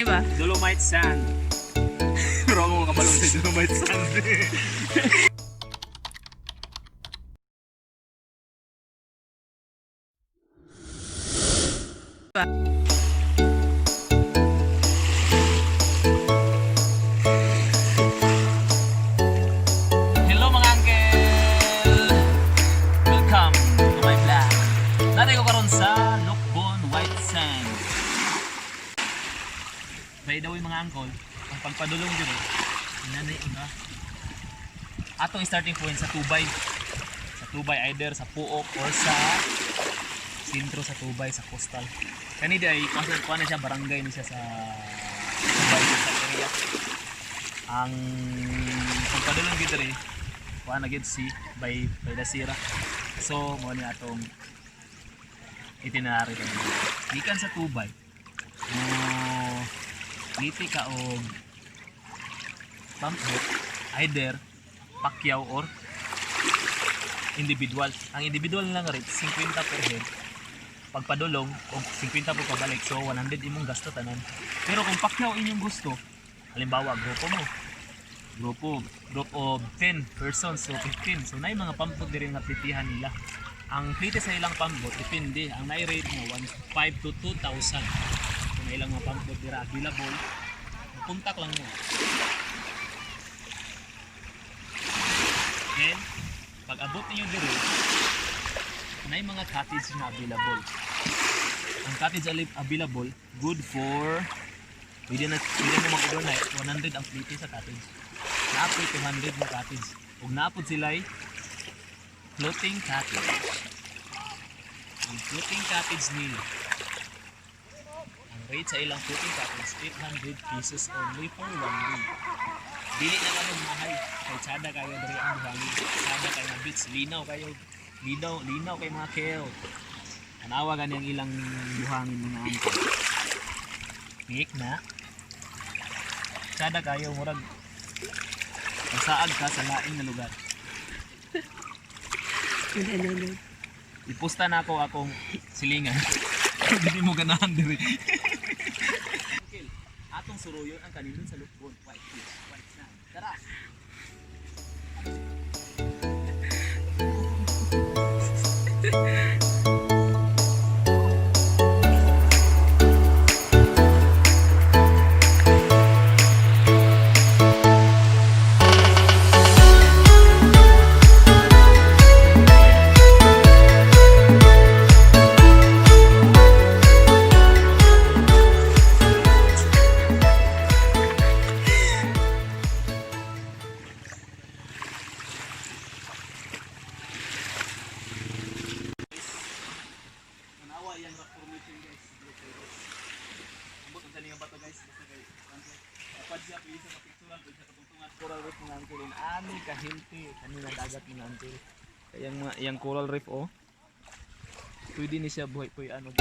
Diba? Dolomite sand. Pero ako kabalong sa Dolomite sand. Hello, mga uncle! Welcome to my vlog. Naa ko karon sa Lucban White Sand. By the way, mga uncle, ang pagpadulong diri, inanay nga. Atong starting point sa Tubay. Sa Tubay, either sa Puok or sa sentro sa Tubay, sa coastal. Kani day, kuan na siya, barangay ni siya sa Tubay sa area. Ang pagpadulong gid diri, kuan na gid si by the Sira. So mo ni atong itinerary kani. Gikan sa Tubay, mo ngiti ka og pumpboat, either pakyaw or individual. Ang individual lang rate, 50 per head pagpadulong o 50 po pabalik, so 100 imong gasto tanan. Pero kung pakyaw inyong gusto, halimbawa grupo mo, grupo group of 10 persons, so 15, so naay mga pumpboat diri nga plitihan nila. Ang plite sa ilang pumpboat, depende. Ang naay rate nga 1.5 to 2,000. So na ilang mga pumpboat dira available, contact lang mo. Then pag abot niyo diri, naay mga cottage na available. Ang cottage available, good for pwede na, pwede na mag-overnight. 100 ang plite sa cottage. Naa poy 200 mo cottage ug naa pod sila'y floating cottage. Ang floating cottage nila, ang rate sa ilang floating cottage, 800 pesos only for one day. Dili na kamo mahal kay tsada kayo diri ang buhangin, tsada kayo nga beach, linaw kayo, linaw linaw kay mga keo. Tanawa gani ang ilang buhangin, mga uncle. Pik na tsada kayo, murag masaag ka sa laing nga lugar. Ano, ano? Ipusta na ako akong silingan. Hindi mo ganahan diri. Uncle, atong suruyon ang kanindot sa Lucban White Beach, White Sand. Tara! Tanawa iyang rock formation, guys. Ambot ang nga bato, guys. Basta kay kapad siya, pwede sa kapicturan, pwede sa katungtungan. Coral reef, mga uncle. Ani ka healthy. Kanina dagat, mga uncle. Kaya mga iyang coral reef, oh. Pwede ni siya buhay po ano.